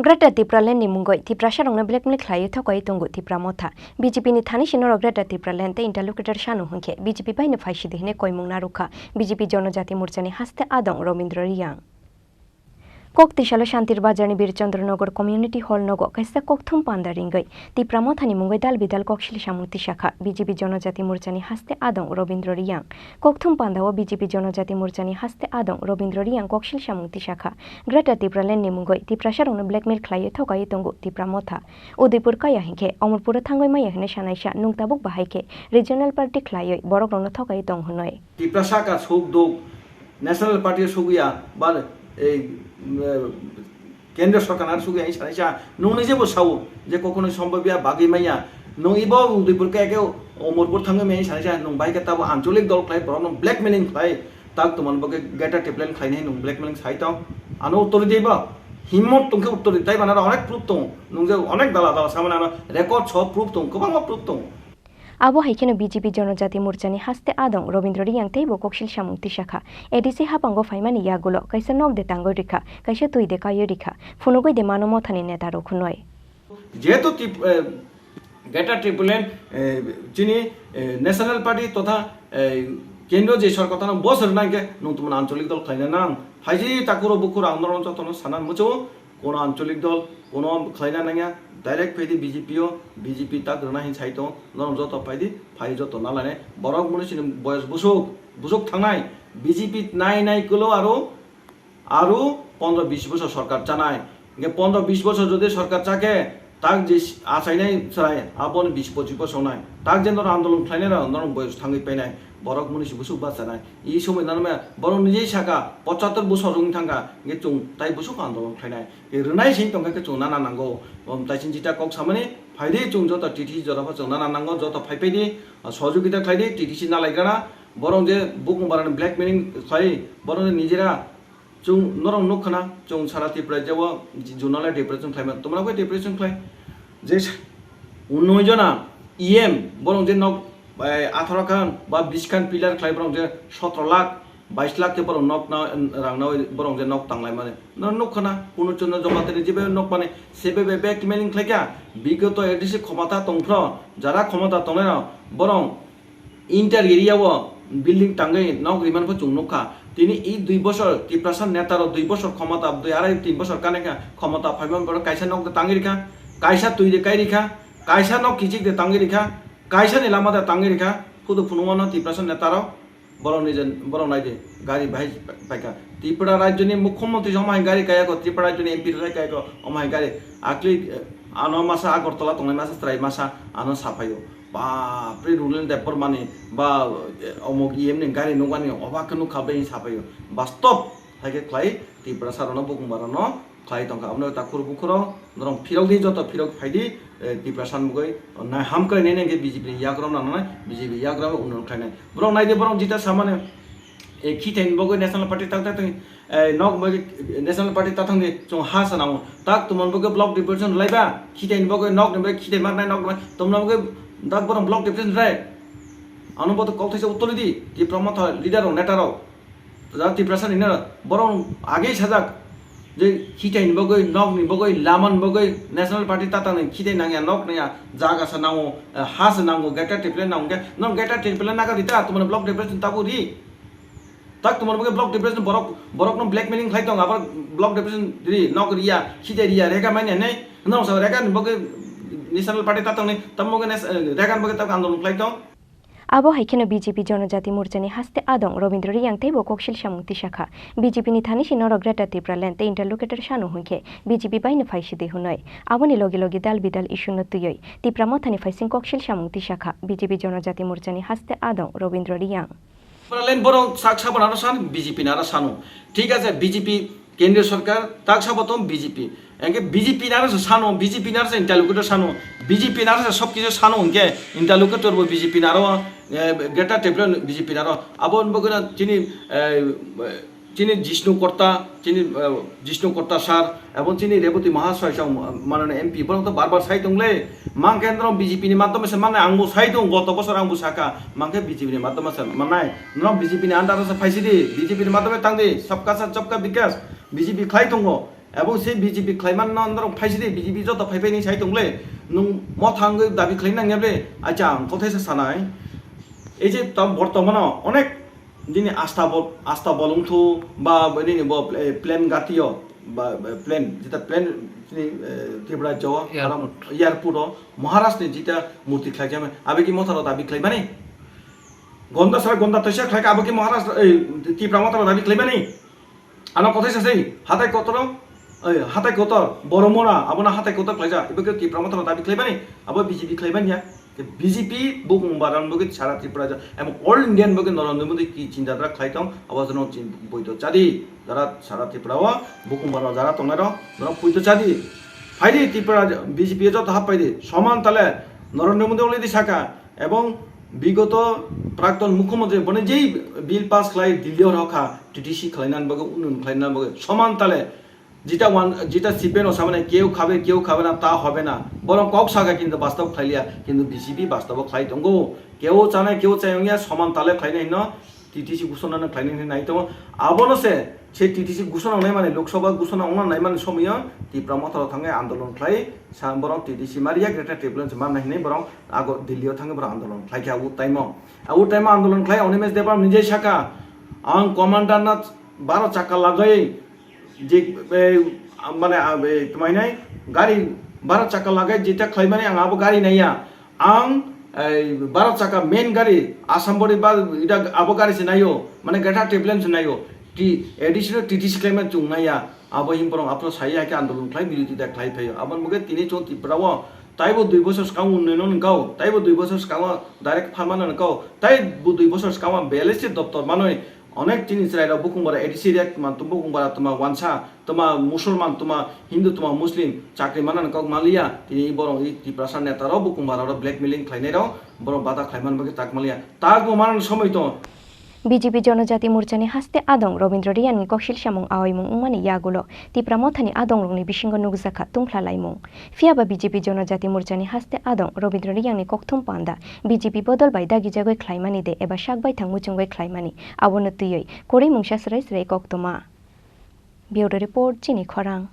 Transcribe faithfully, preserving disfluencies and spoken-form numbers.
Greater Tipraland ni mungwi Tiprasa rokno blackmail khlaiwi thokaiwi tongo Tipra Motha. B J P ni thani si norok Greater Tipraland tei interlocutor sano hwnkhe B J P bai no phaisidi hwnwi koimung narwkha B J P Jonojati Morcha ni haste adong Robindra Reang. Kok tisalo Shantir Bazar ni Birchandra Nagar Community Hall nogo kaisa kokthum panda ringwi Tipra Motha ni mungwi dal bidal koksil samung tisakha B J P Jonojati Morcha ni haste adong Robindra Reang. Kokthum panda o B J P Jonojati Morcha ni haste adong Robindra Reang koksil samung tisakha. Greater Tipraland ni mungwi Tiprasa rokno blackmail khlaiwi thokaiwi tongo Tipra Motha. Udaipur kaya hinkhe Omorpur o thangwi maya hwnwi sanaisa nwng tabuk bahai khe regional party khlaiwi borok rokno thokaiwi tong hwnwi. Tiprasa ka suk duk, National Party sugya, ba ei, eh, Kendra Sorkar ar sugya, isa isa, nwng ni jebo sao, je kokno sombobya bagwi manya, nwng ibo Udaipur kaya ke Omorpur thangwi manya isa isa, nwng bai ke tabo ancholik dol khlai, borok no blackmailing khlai, tak tuman bo ke Greater Tipraland khlai nai nwng blackmailing sai tong, ano uttor di ba, himmot tongke uttor di, tai bana onek proof tong, nwng je onek dala dala samana ano record so proof tong, kwbangma proof tong. Abo hai kheno B J P Jonojati Morcha ni haste adong Robindra Reang teibo koksil samung tisakha. A D C hapango phaimani yagulo kaisa nok de tangwi rikha, kaisa twi de kaiwi rikha, phunugwi de mano Motha ni neta rok hwnwi. Jehetu Tip-, eh, Greater Tipraland, eh, chini, eh, National Party totha, eh, Kendro je sorkar tano bosor nangkhe nwng tongmani ancholik dol khlaina nang. Phaiji takuro bukhuro ang norok jotono sana muchungo. Kono ancholik dol, kono khlaina nangya, direct phaidi B J P o, B J P tak rwna hin sai tong, norok joto phaidi, phai joto nalainai. Borok mwnwi sini boyos busuk, busuk thangnai, B J P nai nai kwlo aro, aro pondro bis bosor sorkar chanai. Hingke pondro bis bosor jodi sorkar chakhe, tak je achainai chwrai, aboni bis pochis bosor nai. Tak je norok andolon khlainai rok, norok boyos thangwi painai, borok mwnwi si busuk bachanai. I somoi nangma borok nijei saka, pochattor bosor wng thangkha, hingke chwng tai busuk andolon khlainai. Rwnai se wng tongkha khe chwng nana nango. Om taiching jita kok samani phaidi chwng joto T T C jora pha chwng nana nango, joto phai phaidi, ah, sohojogita khlaidi T T C nalaigrana. Borok je bukung barani blackmailing khlai, borok je nijera chwng norok nuk khna, chwng sara Tripura jebo zonal depression khlaima, tomra khe depression khlai. Je sa-, unnoy jona E M borok je nok, eh, atharo khan ba bish khan pillar khlai borok je sotro lakh, bais lakh khe borok nok na, rang nawi borok je nok tanglai mani. No nuk khna, kunu chwngno joma tini jibe nok mani, sebe be blackmailing khlaikha, bigoto A D C khomota tongphro, jara khomota tongnai no, borok inter area o building tangwi nok rimani pho chwng nukha. Tini i dui bosor, Tiprasa neta rok dui bosor khomota, dui arai tin bosor kanai kha, khomota phaimani borok kaisa nok de tangwi rikha, kaisa twi de kai rikha, kaisa nok kichik de tangwi rikha, kaisa ni lama de tangwi rikha, phudu phunukmano Tiprasa neta rok. Borok ni je, borok nai di, gari bahai paikha. Tripura rajyo ni mukhyamantri omo hai gari kaya kho, Tripura rajyo ni M P rok hai kaya kho, omo hai gari. Akli, eh, ano masa Agartala tongnai masa chwrai masa ano saphaio. Bapre, Rulen Debbarma ni ba, eh, omok E M ni gari nukmani obak khe nukha bai saphaio. Bastob hai khe khlai Tripura sarano bukung barano khlai tongkha. Aboni takhur bukhuro norok phirok di, joto phirok phai di, eh, Tiprasa ni bagwi nai ham kwrwi nai nai khe B J P ni yagram rok nangnai, B J P yagram rok unnayon khlainai. Borok nai di, borok jita samani, eh, khithai ni bagwi National Party tak tak tong, eh, nok bagwi National Party tak tong di, chwng ha sana o. Tak tumon bagwi block depression lai ba, khithai ni bagwi nok ni bagwi khithai ma nai nok ni bagwi, tumon bagwi tak borok block depression rai. Ano boto kok thaisa uttor di, Tipra Motha leader rok, neta rok. Jara Tiprasa ni na borok age sajak je khitai ni bagwi, nok ni bagwi, lama ni bagwi, National Party tatang ni khitai nangya, nok nangya, jaga sa nango, eh, ha sa nango, Greater Tipraland nango, hwnkhe nok Greater Tipraland naga rita, tumani block depression tabu ri. Tak tumani bagwi block depression borok, borok no blackmailing khlai tong, abar block depression ri, nok riya, khitai riya, rega manya nei, nok sa rega ni bagwi National Party tatang ni, tamo bagwi nas-, eh, rega ni bagwi tak andolon khlai tong. Abo hai kheno B J P Jonojati Morcha ni haste adong Robindra Reang teibo koksil samung tisakha. B J P ni thani si norok Greater Tipraland tei interlocutor sano hwnkhe B J P bai no phaisidi hwnwi. Aboni logi logi dal bidal issue no twiwi Tipra Motha ni phaising koksil samung tisakha B J P Jonojati Morcha ni haste adong Robindra Reang. Tipraland borok sak sabon aro san, B J P ni aro sano. Thik ase, B J P Kendriya Sorkar, tak sabo tong B J P. Engke B J P naro se sano, B J P naro se interlocutor sano, B J P naro se sob kisu sano hwnkhe interlocutor bo B J P naro, eh, Greater Tipraland B J P naro. Abo wngkha chini, eh, chini Jishnu Kotta, chini, eh, Jishnu Kotta sir, ebong chini Rebati Mahasoy song, manani M P, borok to bar bar sai tongle. Mang khe norok B J P ni madhyome se mannai, ang bo sai tong, goto bosor ang bo saka, mang khe B J P ni madhyome se mannai. Norok B J P ni under o se phaisidi, B J P ni madhyome tangdi, sabka saath sabka bikas, B J P khlai tongo. Ebong se B J P khlaiman no norok phaisidi, B J P joto phaiphai ni sai tongle, nwng motha wngwi dabi khlai nangya ble, acha ang kothai sa sanai. Ei je tam bortomano onek dini asta bo, asta bolong thu ba nini bo, eh, plane gatio ba, ba plane, jeta plane ni, eh, Tripura jo, Airport. Airport o Maharaj ni jeta murti khlai jame, abe ki motha ro dabi khlai mani? Gonda sara gonda toisa khlai ka, abo ki Maharaj, eh, Tipra motha ro dabi khlai mani? Ano kothai sasai, hatai kotor, eh, hatai kotor, Boromura, abono hatai kotor khlaijak, ibo khe Tipra motha dabi khlaibani, abo B J P khlaibani ya. B J P bukung baran bokhe sara Tripura ja, emon all Indian bokhe Narendra Modi ki chinta dhara khlai tong, abo jono chin-, poito chadi, jara sara Tripura o bukung baran jara tongnai rok, norok poito chadi. Phaidi Tripura B J P joto hap phaidi, soman tale Narendra Modi already saka, ebong bigoto prakton mukhyamantri boni jei bill pass khlai Delhi o rokha, T T C khlainani bagwi, unnun khlainani bagwi, soman tale jita wan, jita C P M no samani keu khabe, keu khabe na, ta hobe na. Borok kok saka kintu bastob khlailiya, kintu B J P bastobo khlai tongo. Keu chanai, keu chayungya, soman tale khlainai hino T T C gusonano khlainai hinwi nai tongo. Abono se, se T T C gusona wngnai mani, Lok Sabha gusona wngna nai mani somoyo Tipra mothalo thangwi andolon khlai, sa borok T T C mariya, Greater Tipraland se manna hinwi borok ago Delhi o thangwi borok andolon khlai kha, o time o. O time o andolon khlai Animesh Debbarma nijai saka, ang commander na baro chakka lagwi, je, eh, mane, ah, eh, tmainai gari bara chakka lagai jeta khlaimani ang abo gari naiya. Ang, eh, bara chakka main gari Assam body ba ida abo gari se naio, mane Greater Tipraland se naio. Ti additional T T C khlaimani chung naiya. Abo him borok aphano sai ya khe andolon khlai birodita khlai phaio. Aboni bagwi tini chwng Tripura o taibo dui bosor swkango unnoi no nangkao, taibo dui bosor swkango direct pharmano nangkao, taibo dui bosor swkango B L S C doptor manwi Onek chini chwrairok bukung bara A D C rek tma, bukung bara tma wansa, tma Musulman, tma Hindu, tma Muslim chakri manani kok manliya. Tini borok i Tiprasa netarok bukung bara rok blackmailing khlainairok borok bata khlaiman bagwi tak manliya. Tak bo manani somoi tongo. B J P Jonojati Morchani haste adong Robindra Riyani koksil samung aoimung wngmani yagulo Tipra Mothani adongrokni bisingo nukjakha tungphla laimung. Phiyaba B J P Jonojati Morchani haste adong Robindra Riyangni kokthum panda B J P bodol bai dagijagwi khlaimani de eba sak baithang muchungwi khlaimani, abono twiwi kwrwi mungsa swrai swrai koktwma. Bureau Report, Chini Khorang.